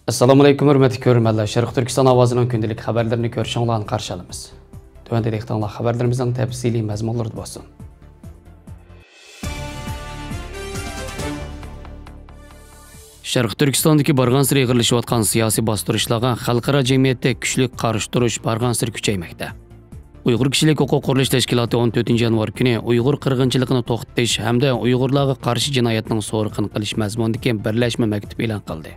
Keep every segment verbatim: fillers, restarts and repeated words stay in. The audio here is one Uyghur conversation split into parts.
ئەسسالامۇئەلەيكۇم، ھۆرمەتلىك كۆرۈرمەنلەر. شەرقىي تۈركىستان ئاۋازىنىڭ كۈندىلىك خەۋەرلىرىنى كۆرۈشۈڭلارنى قارشى ئالىمىز. تۆۋەندە دىققىتىڭلار خەۋەرلىرىمىزنىڭ تەپسىلىي مەزمۇنلىرىدا بولسۇن. شەرقىي تۈركىستاندىكى بارغانسېرى ئېغىرلىشىۋاتقان سىياسىي باستۇرۇشلارغا خەلقئارا جەمئىيەتتە كۈچلۈك قارشى تۇرۇش بارغانسېرى كۈچەيمەكتە. ئۇيغۇر كىشىلىك ھوقۇق قۇرۇلۇش تەشكىلاتى ئون تۆتىنچى يانۋار كۈنى ئۇيغۇر قىرغىنچىلىقىنى توختىتىش ھەمدە ئۇيغۇرلارغا قارشى جىنايەتنىڭ سورىقىنى قىلىش مەزمۇنىدىكى بىرلەشمە مەكتۇپ ئېلان قىلدى.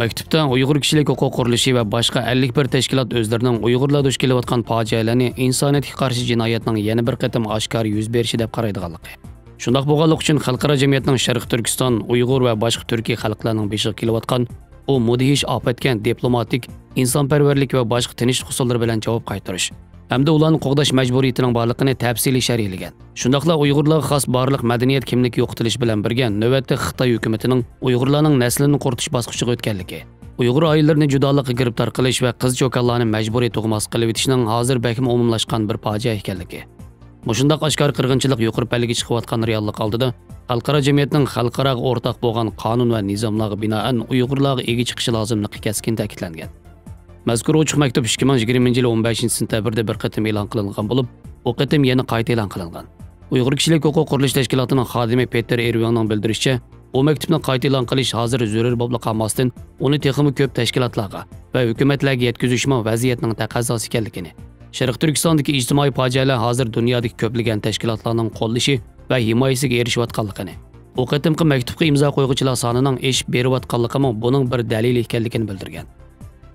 مەكتۇپتا ئۇيغۇر كىشىلىك ھوقۇق قۇرۇلۇشى ۋە باشقا ئەللىك بىر تەشكىلات ئۆزلىرىنىڭ ئۇيغۇرلار دۇچ كېلىۋاتقان پاجىئەلەرنى ئىنسانىيەتكە قارشى جىنايەتنىڭ يەنە بىر قېتىم ئاشكارا يۈز بېرىشى دەپ قارايدىغانلىقى، شۇنداق بولغانلىقى ئۈچۈن خەلقئارا جەمئىيەتنىڭ شەرقىي تۈركىستان، ئۇيغۇر ۋە باشقا تۈركىي خەلقلەرنىڭ بېشىغا كېلىۋاتقان بۇ مۇدھىش ئاپەتكە دىپلوماتىك، ئىنسانپەرۋەرلىك ۋە باشقا تىنچلىق ئۇسۇللىرى بىلەن جاۋاب قايتۇرۇش ھەمدە ئۇلارنى قوغداش مەجبۇرىيىتىنىڭ بارلىقىنى تەپسىلىي شەرھلىگەن. شۇنداقلا ئۇيغۇرلارغا خاس بارلىق مەدەنىيەت كىملىكى يوقىتىلىشى بىلەن بىرگە، نۆۋەتتە خىتاي ھۆكۈمىتىنىڭ ئۇيغۇرلارنىڭ نەسلىنى قۇرۇتۇش باسقۇچىغا ئۆتكەنلىكى، ئۇيغۇر ئائىلىلىرىنى جۇدالىققا گىرىپتار قىلىش ۋە قىز-چوكانلارنى مەجبۇرىي تۇغماس قىلىۋېتىشنىڭ ھازىر بەكمۇ ئومۇملاشقان بىر پاجىئە ئىكەنلىكى، مۇشۇنداق ئاشكارا قىرغىنچىلىق يۇقىرى پەللىگە چىقىۋاتقان رېئاللىق ئالدىدا، خەلقئارا جەمئىيەتنىڭ خەلقئاراغا ئورتاق بولغان قانۇن ۋە نىزاملارغا بىنائەن ئۇيغۇرلارغا ئىگە چىقىشى لازىملىقى كەسكىن تەكىتلەنگەن. مەزكۇر ئوچۇق مەكتۇپ ئىككى مىڭ يىگىرمىنچى يىلى ئون بەشىنچى سېنتەبىردە بىر قېتىم ئېلان قىلىنغان بولۇپ، ئۇ قېتىم يەنە قايتا ئېلان قىلىنغان. ئۇيغۇر كىشىلىك ھوقۇق قۇرۇلۇش تەشكىلاتىنىڭ خادىمى پېتېر ئېرۋىڭنىڭ بىلدۈرۈشىچە، بۇ مەكتۇپنى قايتا ئېلان قىلىش ھازىر زۆرۈر بولۇپلا قالماستىن، ئۇنى تېخىمۇ كۆپ تەشكىلاتلارغا ۋە ھۆكۈمەتلەرگە يەتكۈزۈشمۇ ۋەزىيەتنىڭ تەقەززاسى ئىكەنلىكىنى، شەرقىي تۈركىستاندىكى ئىجتىمائىي پاجىئەلەر ھازىر دۇنيادىكى كۆپلىگەن تەشكىلاتلارنىڭ قوللىشى ۋە ھىمايىسىگە ئېرىشىۋاتقانلىقىنى، بۇ قېتىمقى مەكتۇپقا ئىمزا قويغۇچىلار سانىنىڭ ئېشىپ بېرىۋاتقانلىقىمۇ بۇنىڭ بىر دەلىلى ئىكەنلىكىنى بىلدۈرگەن.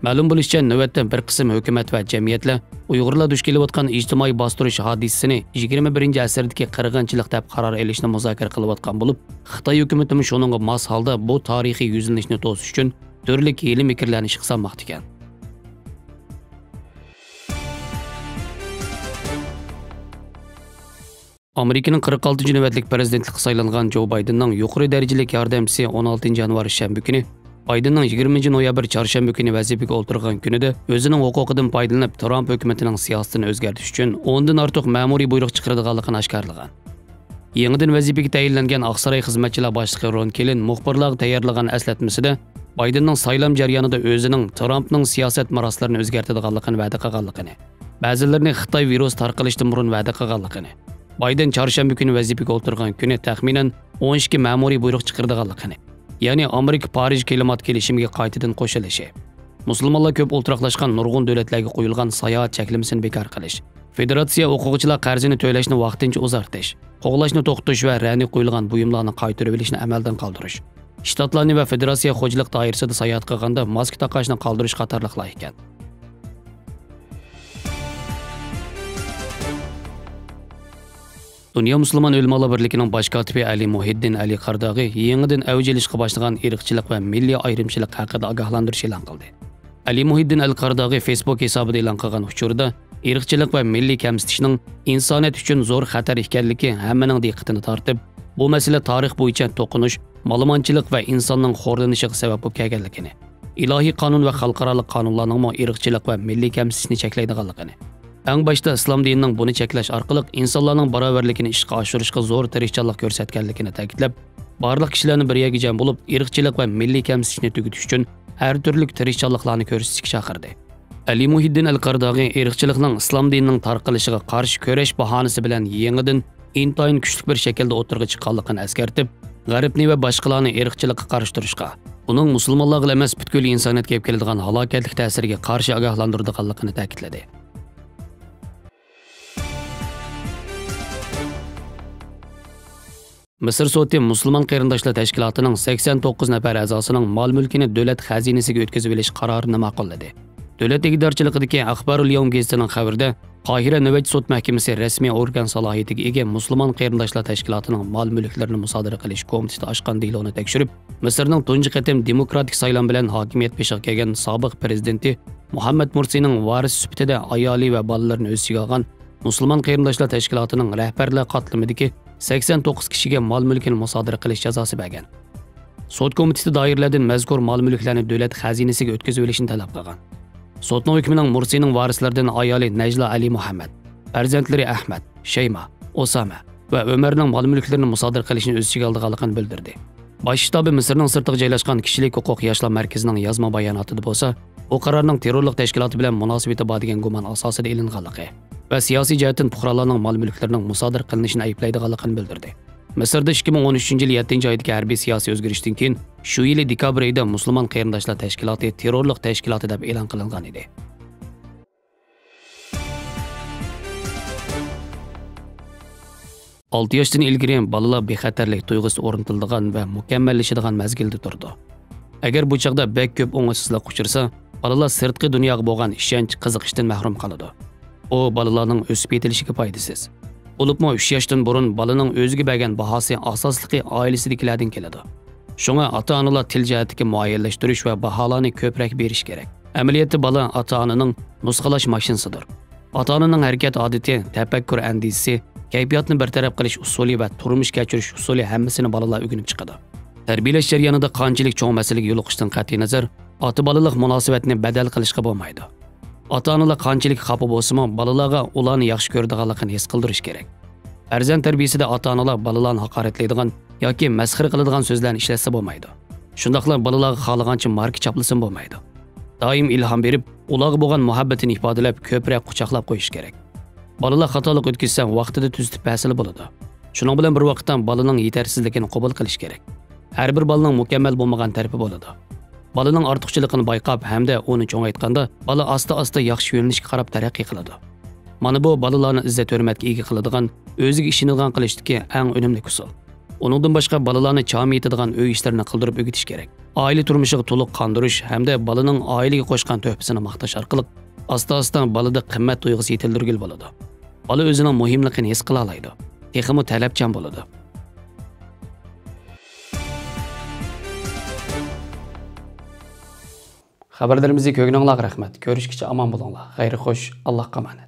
مەلۇم بولۇشىچە، نۆۋەتتە بىر قىسىم ھۆكۈمەت ۋە جەمئىيەتلەر ئۇيغۇرلار دۇچ كېلىۋاتقان ئىجتىمائىي باستۇرۇش ھادىسىسىنى يىگىرمە بىرىنچى ئەسىردىكى قىرغىنچىلىق دەپ قارار ئېلىشنى مۇزاكىرە قىلىۋاتقان بولۇپ، خىتاي ھۆكۈمىتىمۇ شۇنىڭغا ماس ھالدا بۇ تارىخىي يۈزلىنىشنى توسۇش ئۈچۈن تۈرلۈك ھىيلە-مىكىرلەرنى ئىشقا سالماقتا ئىكەن. ئامېرىكىنىڭ قىرىق ئالتىنچى نۆۋەتلىك پىرېزىدېنتلىققا سايلانغان جو بايدېننىڭ يۇقىرى دەرىجىلىك ياردەمچىسى ئون ئالتىنچى يانۋار شەنبە كۈنى، بايدېننىڭ يىگىرمىنچى نويابىر چارشەنبە كۈنى ۋەزىپىگە ئولتۇرغان كۈنىدە ئۆزىنىڭ ھوقۇقىدىن پايدىلىنىپ، ترامپ ھۆكۈمىتىنىڭ سىياسىتىنى ئۆزگەرتىش ئۈچۈن ئوندىن ئارتۇق مەمۇرىي بۇيرۇق چىقىرىدىغانلىقىنى ئاشكارىلىغان. يېڭىدىن ۋەزىپىگە تەيىنلەنگەن ئاقساراي خىزمەتچىلەر باشلىقى رون كېلىن مۇخبىرلارغا تەييارلىغان ئەسلەتمىسىدە، بايدېننىڭ سايلام جەريانىدا ئۆزىنىڭ ترامپنىڭ سىياسەت راستلىرىنى ئۆزگەرتىدىغانلىقىنى ۋەدە قىلغانلىقىنى، بەزىلىرىنى خىتاي ۋىرۇسى تارقىلىشتىن بۇرۇن ۋەدە قىلغانلىقىنى، بايدېن چارشەنبە كۈنى ۋەزىپىگە ئولتۇرغان كۈنى تەخمىنەن ئون ئىككى مەمۇرىي بۇيرۇق چىقىرىدىغانلىقىنى، يەنى ئامېرىكا پارىژ كىلىمات كېلىشىمىگە قايتىدىن قوشۇلۇشى، مۇسۇلمانلار كۆپ ئولتۇراقلاشقان نۇرغۇن دۆلەتلەرگە قويۇلغان ساياھەت چەكلىمىسىنى بىكار قىلىش، فېدېراتسىيە ئوقۇغۇچىلار قەرزىنى تۆلەشنى ۋاقتىنچە ئۇزارتىش، قوغلاشنى توختىتىش ۋە رەنە قويۇلغان بۇيۇملارنى قايتۇرۇۋېلىشنى ئەمەلدىن قالدۇرۇش، شتاتلارنى ۋە فېدېراتسىيە خوجىلىق دائىرىسىدە ساياھەت قىلغاندا ماسكا تاقاشنى قالدۇرۇش قاتارلىقلار ئىكەن. دۇنيا مۇسۇلمان ئۆلىمالار بىرلىكىنىڭ باش كاتىپى ئەلى مۇھىددىن ئەلى قارداغى يېڭىدىن ئەۋج ئېلىشقا باشلىغان ئىرقچىلىق ۋە مىللىي ئايرىمچىلىق ھەققىدە ئاگاھلاندۇرۇش ئېلان قىلدى. ئەلى مۇھىددىن ئەل قارداغى فېيسبۇك ھېسابىدا ئېلان قىلغان ئۇچۇرىدا، ئىرقچىلىق ۋە مىللىي كەمسىتىشنىڭ ئىنسانىيەت ئۈچۈن زور خەتەر ئىكەنلىكى ھەممىنىڭ دىققىتىنى تارتىپ، بۇ مەسىلە تارىخ بويىچە توقۇنۇش، مالىمانچىلىق ۋە ئىنساننىڭ خورلىنىشىغا سەۋەب بولۇپ كەلگەنلىكىنى، ئىلاھىي قانۇن ۋە خەلقئارالىق قانۇنلارنىڭمۇ ئىرقچىلىق ۋە مىللىي كەمسىتىشنى چەكلەيدىغانلىقىنى، ئەڭ باشتا ئىسلام دىنىنىڭ بۇنى چەكلەش ئارقىلىق ئىنسانلارنىڭ باراۋەرلىكىنى ئىشقا ئاشۇرۇشقا زور تىرىشچانلىق كۆرسەتكەنلىكىنى تەكىتلەپ، بارلىق كىشىلەرنى بىر يەرگە جەم بولۇپ، ئىرقچىلىق ۋە مىللىي كەمسىتىشنى تۈگىتىش ئۈچۈن ھەر تۈرلۈك تىرىشچانلىقلارنى كۆرسىتىشكە چاقىردى. ئەلى مۇھىددىن ئەل قارداغى ئىرقچىلىقنىڭ ئىسلام دىنىنىڭ تارقىلىشىغا قارشى كۈرەش باھانىسى بىلەن يېڭىدىن ئىنتايىن كۈچلۈك بىر شەكىلدە ئوتتۇرىغا چىققانلىقىنى ئەسكەرتىپ، غەربنى ۋە باشقىلارنى ئىرقچىلىققا قارشى تۇرۇشقا، بۇنىڭ مۇسۇلمانلارغىلا ئەمەس، پۈتكۈل ئىنسانىيەتكە ئېلىپ كېلىدىغان ھالاكەتلىك تەسىرىگە قارشى ئاگاھلاندۇرىدىغانلىقىنى تەكىتلىدى. مىسىر سوتى مۇسۇلمان قېرىنداشلار تەشكىلاتىنىڭ سەكسەن توققۇز نەپەر ئەزاسىنىڭ مال-مۈلكىنى دۆلەت خەزىنىسىگە ئۆتكۈزۈۋېلىش قارارىنى ماقۇللىدى. دۆلەت ئىگىدارچىلىقىدىكى ئەخبارۇل يەۋم گېزىتىنىڭ خەۋىرىدە، قاھىرە نۆۋەتچى سوت مەھكىمىسى رەسمىي ئورگان سالاھىيىتىگە ئىگە مۇسۇلمان قېرىنداشلار تەشكىلاتىنىڭ مال-مۈلۈكلىرىنى مۇسادىرە قىلىش كومىتېتى ئاچقان دېلونى تەكشۈرۈپ، مىسىرنىڭ تۇنجى قېتىم دېموكراتىك سايلام بىلەن ھاكىمىيەت بېشىغا كەلگەن سابىق پىرېزىدېنتى مۇھەممەد مۇرسىنىڭ ۋارىسى سۈپىتىدە ئايالى ۋە بالىلىرىنى ئۆز ئىچىگە ئالغان مۇسۇلمان قېرىنداشلار تەشكىلاتىنىڭ رەھبەرلەر قاتلىمىدىكى سەكسەن توققۇز كىشىگە مال-مۈلكىنى مۇسادىرە قىلىش جازاسى بەرگەن. سوت كومىتېتى دائىرىلەردىن مەزكۇر مال-مۈلۈكلەرنى دۆلەت خەزىنىسىگە ئۆتكۈزۈۋېلىشنى تەلەپ قىلغان. سوتنىڭ ھۆكمىنىڭ مۇرسىنىڭ ۋارىسلىرىدىن ئايالى نەجلا ئەلى مۇھەممەد، پەرزەنتلىرى ئەھمەد، شەيما، ئوسامە ۋە ئۆمەرنىڭ مال-مۈلۈكلىرىنى مۇسادىرە قىلىشنى ئۆز ئىچىگە ئالىدىغانلىقىنى بىلدۈردى. باش شتابى مىسىرنىڭ سىرتىغا جايلاشقان كىشىلىك ھوقۇق ياشلار مەركىزىنىڭ يازما باياناتىدا بولسا، بۇ قارارنىڭ تېررورلۇق تەشكىلاتى بىلەن مۇناسىۋىتى بار دېگەن گۇمان ئاساسىدا ئېلىنغانلىقى ۋە سىياسىي جەھەتتىن پۇقرالارنىڭ مال-مۈلۈكلىرىنىڭ مۇسادىرە قىلىنىشىنى ئەيىبلەيدىغانلىقىنى بىلدۈردى. مىسىردا ئىككى مىڭ ئون ئۈچىنچى يىل يەتتىنچى ئايدىكى ھەربىي سىياسىي ئۆزگىرىشتىن كېيىن، شۇ يىلى دېكابىر ئېيىدا مۇسۇلمان قېرىنداشلار تەشكىلاتى تېررورلۇق تەشكىلاتى دەپ ئېلان قىلىنغان ئىدى. ئالتە ياشتىن ئىلگىرى بالىلار بىخەتەرلىك تۇيغۇسى ئورنىتىلىدىغان ۋە مۇكەممەللىشىدىغان مەزگىلدە تۇرىدۇ. ئەگەر بۇ چاغدا بەك كۆپ ئوڭۇشسىزلىققا ئۇچرىسا، بالىلار سىرتقى دۇنياغا بولغان ئىشەنچ، قىزىقىشتىن مەھرۇم قالىدۇ. بۇ بالىلارنىڭ ئۆسۈپ يېتىلىشىگە پايدىسىز. بولۇپمۇ ئۈچ ياشتىن بۇرۇن بالىنىڭ ئۆزىگە بەرگەن باھاسى ئاساسلىقى ئائىلىسىدىكىلەردىن كېلىدۇ. شۇڭا ئاتا-ئانىلار تىل جەھەتتىكى مۇئەييەنلەشتۈرۈش ۋە باھالارنى كۆپرەك بېرىش كېرەك. ئەمەلىيەتتە بالا ئاتا-ئانىنىڭ نۇسخىلاش ماشىنىسىدۇر. ئاتا-ئانىنىڭ ھەرىكەت ئادىتى، تەپەككۇر ئەندىزىسى، كەيپىياتنى بىر تەرەپ قىلىش ئۇسۇلى ۋە تۇرمۇش كەچۈرۈش ئۇسۇلى ھەممىسىنى بالىلار ئۆگىنىپ چىقىدۇ. تەربىيەلەش جەريانىدا قانچىلىك چوڭ مەسىلىگە يولۇقۇشتىن قەتئىينەزەر، ئاتا-بالىلىق مۇناسىۋەتنى بەدەل قىلىشقا بولمايدۇ. ئاتا-ئانىلار قانچىلىك خاپا بولسىمۇ، بالىلارغا ئۇلارنى ياخشى كۆرىدىغانلىقىنى ھېس قىلدۇرۇش كېرەك. پەرزەنت تەربىيىسىدە ئاتا-ئانىلار بالىلارنى ھاقارەتلەيدىغان ياكى مەسخىرە قىلىدىغان سۆزلەرنى ئىشلەتسە بولمايدۇ. شۇنداقلا بالىلارغا خالىغانچە ماركا چاپلىسىمۇ بولمايدۇ. دائىم ئىلھام بېرىپ، ئۇلارغا بولغان مۇھەببىتىنى ئىپادىلەپ، كۆپرەك قۇچاقلاپ قويۇش كېرەك. بالىلار خاتالىق ئۆتكۈزسە، ۋاقتىدا تۈزىتىپ بەرسىلا بولىدۇ. شۇنىڭ بىلەن بىر ۋاقىتتا بالىنىڭ يېتەرسىزلىكىنى قوبۇل قىلىش كېرەك. ھەر بىر بالىنىڭ مۇكەممەل بولمىغان تەرىپى بولىدۇ. بالىنىڭ ئارتۇقچىلىقىنى بايقاپ ھەمدە ئۇنى چوڭايتقاندا، بالا ئاستا-ئاستا ياخشى يۆنىلىشكە قاراپ تەرەققىي قىلىدۇ. مانا بۇ بالىلارنى ئىززەت-ھۆرمەتكە ئىگە قىلىدىغان، ئۆزىگە ئىشىنىدىغان قىلىشتىكى ئەڭ ئۈنۈملۈك ئۇسۇل. ئۇنىڭدىن باشقا بالىلارنى چامى يېتىدىغان ئۆي ئىشلىرىنى قىلدۇرۇپ ئۆگىتىش كېرەك. ئائىلە تۇرمۇشىغا تولۇق قاندۇرۇش ھەمدە بالىنىڭ ئائىلىگە قوشقان تۆھپىسىنى ماختاش ئارقىلىق ئاستا-ئاستا بالىدا قىممەت تۇيغۇسى يېتىلدۈرگىلى بولىدۇ. بالا ئۆزىنىڭ مۇھىملىقىنى ھېس قىلالايدۇ. تېخىمۇ تەلەپچان بولىدۇ. خەۋەرلىرىمىزنى كۆرگىنىڭلارغا رەھمەت. كۆرۈشكىچە ئامان بولۇڭلار. خەير خوش، ئاللاھقا ئامانەت.